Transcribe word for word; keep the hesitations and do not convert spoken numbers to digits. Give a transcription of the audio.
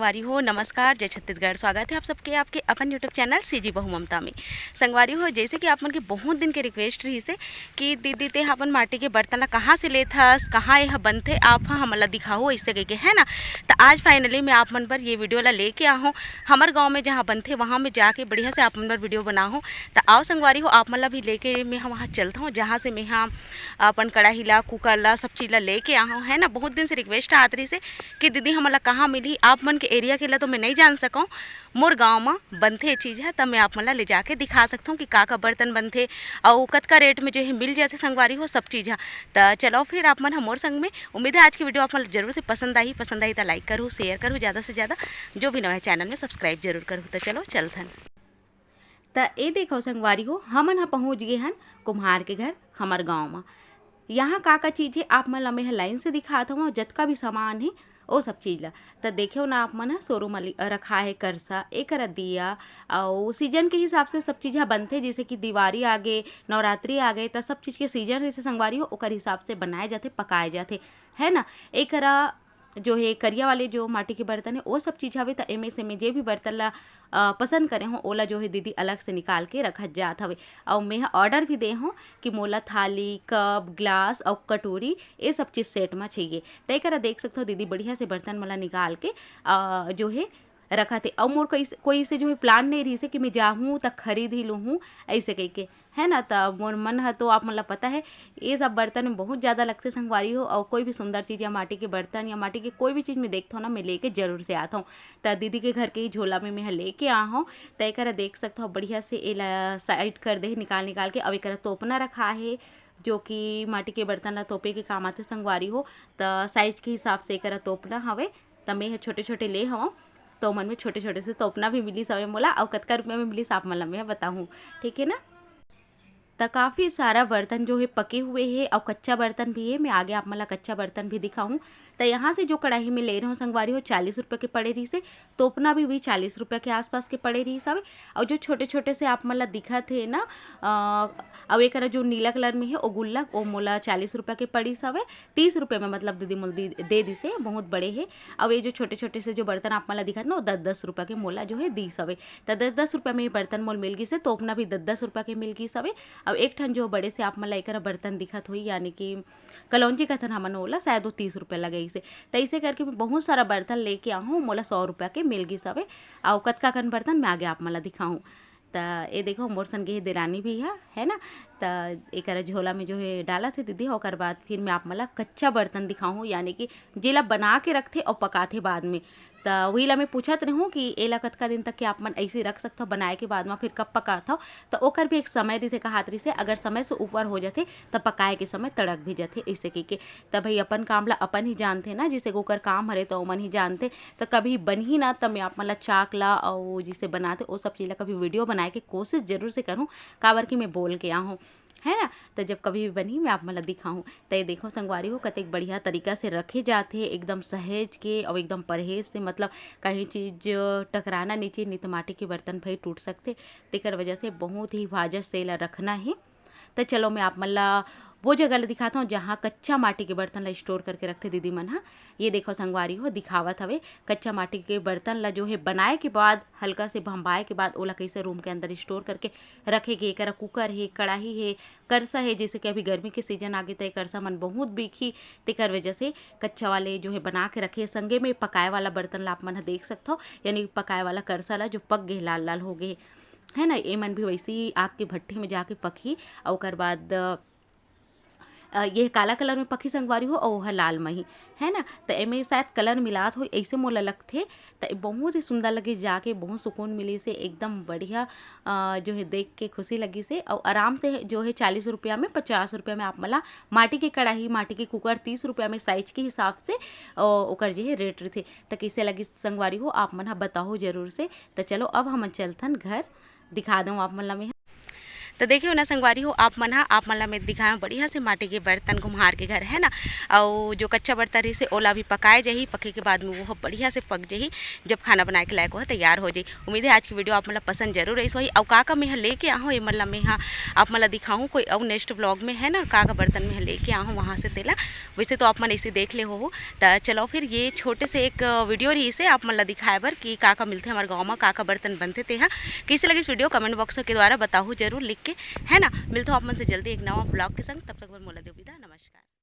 संगवारी हो, नमस्कार, जय छत्तीसगढ़। स्वागत है आप सबके आपके अपन YouTube चैनल सीजी बहू ममता में। संगवारी हो, जैसे कि आप मन के बहुत दिन के रिक्वेस्ट रहिस हे कि दीदी ते ह अपन माटी के बर्तन ला कहाँ से लेथस, कहाँ ये ह बनथे, आप ह हमन ला दिखाओ, ऐसे कह के, है ना। त आज फाइनली मैं आप मन बर ये वीडियो ला लेके आहूँ। हमर गाँव में जहाँ बनथे, वहाँ में जाके बढ़िया से आप मन बर वीडियो बनाहूँ। त आओ संगवारी हो, आप मन ला भी लेके मैं ह वहाँ चलत हूँ, जहाँ से मैं ह अपन कड़ाही ला, कुकर ला, सब चीज़ ला लेके आहूँ, है ना। बहुत दिन से रिक्वेस्ट आत रहिस हे कि दीदी हमन ला कहाँ मिलही, आप मन के एरिया के ला तो मैं नहीं जान सकूँ, मोर गाँव म बनथे ये चीज़ ह, त मैं आप मन ला ले जाके दिखा सकत हूँ कि का का बर्तन बनथे अउ कतका रेट में जो है मिल जाथे संगवारी हो सब चीज़ ह। त चलो फिर आप मन ह मोर संग में। उम्मीद है आज की वीडियो आप मन ला जरूर से पसंद आही। पसंद आही त लाइक करहू, शेयर करहू ज़्यादा से ज़्यादा, जो भी नवा है चैनल में सब्सक्राइब जरूर करहू। त चलो चलथन। त ए देखो संगवारी हो, हमन ह पहुँच गे हन कुम्हार के घर, हमर गाँव म। यहाँ का का चीज़ हे आप मन ला मैं ह लाइन से दिखात हवं, जतका भी सामान हे ओ सब चीज़ ला। त देखो ना आप मन ह, शोरूम वाली रखा हे करसा, एकरा दिया, अउ सीजन के हिसाब से सब चीज़ ह बनथे। जैसे कि दिवारी आ गे, नवरात्रि आ गे, त सब चीज़ के सीजन रहिथे संगवारी हो, ओकर हिसाब से बनाए जाथे, पकाए जाथे, है ना। एकरा जो हे करिया वाले जो माटी के बर्तन हे, ओ सब चीज़ हवे, त एमे से में जे भी बर्तन ला अ, पसंद करे हो, ओला जो हे दीदी अलग से निकाल के रखत जात हवे। अउ मैं ह ऑर्डर भी दे हो कि मोला थाली, कप, ग्लास अउ कटोरी, ये सब चीज़ सेट म चाहिए। त एकरा देख सकथो दीदी बढ़िया से बर्तन मोला निकाल के अ, जो हे रखत हे। अउ मोर कोई कोई से जो हे प्लान नहीं रहिस हे कि मैं जाहूँ त खरीद ही लूहूँ, ऐसे कह के, है ना। त मोर मन ह तो आप मन ला पता है, ये सब बर्तन में बहुत ज़्यादा लगथे संगवारी हो। अउ कोई भी सुंदर चीज़ या माटी के बर्तन या माटी के कोई भी चीज़ में देखथो ना, मैं लेके जरूर से आत हूँ। त दीदी के घर के ही झोला में मैं ह लेके आ हूँ। त एकरा देख सकथो बढ़िया से एला साइड कर दे हे निकाल निकाल के। अउ एकरा तोपना रखा हे, जो कि माटी के बर्तन ला तोपे के काम आथे संगवारी हो। त साइज के हिसाब से एकरा तोपना हवे। त मैं ह छोटे छोटे ले हवं, त ओमन में छोटे छोटे से तोपना भी मिलिस हवे मोला। अउ कतका रुपया में मिलिस आप मन ला मैं ह बताहूँ, ठीक है ना। त काफ़ी सारा बर्तन जो है पके हुए हे अउ कच्चा बर्तन भी हे। मैं आगे आप मन ला कच्चा बर्तन भी दिखाहूँ। त यहाँ से जो कड़ाही में ले रहे हो संगवारी हो, चालीस रुपये के पड़े रहिस हे। तोपना भी वही चालीस रुपये के आसपास के पड़े रहिस हवे। अउ जो छोटे छोटे से आप मन ला दिखत हे ना, अ, अउ एकरा जो नीला कलर में हे ओ गुल्लक, ओ मोला चालीस रुपये के पड़िस हवे। तीस रुपये में मतलब दीदी मोल दी दे दिस हे, बहुत बड़े हे। अउ ये जो छोटे छोटे से जो बर्तन आप मन ला दिखत ना, वो दस दस रुपये के मोला जो है दिस हवे। त दस दस रुपये में ये बर्तन मोल मिल गिस हे। तोपना भी दस दस रुपये के मिल गिस हवे। अउ एक ठन जो बड़े से आप मन ला एकरा बर्तन दिखत होही, यानी कि कलौंजी कथन हमन ओला, शायद वो तीस रुपये लगइस हे। त ऐसे करके मैं बहुत सारा बर्तन लेके आहूँ, मोला सौ रुपये के मिल गिस हवे। अउ कतका कन बर्तन मैं आगे आप मन ला दिखाहूँ। त ये देखो, मोर संग गे हे देरानी भी ह, है ना। त एकरा झोला में जो है डालत हे दीदी, ओकर बाद फिर मैं आप मन ला कच्चा बर्तन दिखाहूँ, यानी कि जेला बना के रखथे अउ पकाथे बाद में। त वही ला मैं पूछत रहूँ कि एला कतका दिन तक के आप मन ऐसे रख सकथव बनाए के बाद में, फिर कब पकाथव? त ओकर भी एक समय रहिथे, कहात रहिस हे, अगर समय से ऊपर हो जाथे त पकाए के समय तड़क भी जाथे, ऐसे कहिके। त भाई अपन काम ला अपन ही जानथे ना, जैसे कि ओकर काम हरे त ओमन ही जानथे। त कभी बनही ना त मैं आप मन ला चाक ला अउ जिसे बनाथे ओ सब चीज़ ला कभी वीडियो बनाए के कोशिश जरूर से करूँ, काबर कि मैं बोल के आहूँ, है ना। त जब कभी भी बनही मैं आप मन ला दिखाहूँ। त ये देखो संगवारी हो, कतेक बढ़िया तरीका से रखे जाथे, एकदम सहेज के अउ एकदम परहेज से, मतलब कहीं चीज़ टकराना नहीं चाहिए, नहीं तो माटी के बर्तन भाई टूट सकथे। तेकर वजह से बहुत ही हिफाजत से एला रखना हे। त चलो मैं आप मन ला वो जगह ला दिखात हूँ जहाँ कच्चा माटी के बर्तन ला स्टोर करके रखथे दीदी मन ह। ये देखो संगवारी हो, दिखावत हवे कच्चा माटी के बर्तन ला जो है बनाए के बाद, हल्का से भंबाए के बाद ओला कैसे रूम के अंदर स्टोर करके रखे गे। एकरा कुकर हे, कड़ाही हे, करसा हे, जैसे कि अभी गर्मी के सीजन आगे त ये करसा मन बहुत बिकही, तेकर वजह से कच्चा वाले जो है बना के रखे। संगे में पकाए वाला बर्तन ला आप मन ह देख सकथव, यानी पकाए वाला करसा ला जो पक गे, लाल लाल हो गे, है ना। एमन भी वैसे ही आग के भट्ठी में जाके पकही, अउ ओकर बाद अ, ये काला कलर में पकही संगवारी हो, अउ ओहा लाल म ही, है ना। त एमे शायद कलर मिलात हो, ऐसे मोला लगथे। त बहुत ही सुंदर लगे, जाके बहुत सुकून मिलिस हे, एकदम बढ़िया। अ, जो है देख के खुशी लगिस हे। अउ आराम से जो है चालीस रुपया में, पचास रुपया में आप मन ला माटी के कड़ाही, माटी के कुकर तीस रुपया में साइज के हिसाब से, अ, ओकर जो है रेट रहिथे। त कैसे लगिस संगवारी हो, आप मन ह बताहू जरूर से। त चलो अब हमन चलथन घर, दिखा दऊँ आप मन ला मैं। तो देखियो ना संगवारी हो, आप मन हा, आप मन ला मैं दिखाया बढ़िया से माटी के बर्तन कुम्हार के घर, है ना। अउ जो कच्चा बर्तन रहिसे ओला भी पकाए जाही, पके के बाद में वो बढ़िया से पक जाही, जब खाना बनाए के लायक वो तैयार हो जाही। उम्मीद है आज की वीडियो आप मन ला पसंद जरूर रहिस होही। अउ का का मैं ह लेके आहूँ, ये मन ला मैं ह आप मन ला दिखाहूँ कोई अउ नेक्स्ट व्लॉग में, है ना, का का बर्तन मैं ह लेके आहूँ वहाँ से तेला। वैसे तो आप मन ऐसे देख ले हो। त चलो फिर ये छोटे से एक वीडियो रहिसे आप मन ला दिखाए बर कि का का मिलथे हमारे गाँव में, का का बर्तन बनथे तेहा। कैसे लगिस वीडियो कमेंट बॉक्स के द्वारा बताहू जरूर लिख के, है ना। मिलथो आप मन से जल्दी एक नवा व्लॉग के संग, तब तक बर मोला देव विदा, नमस्कार।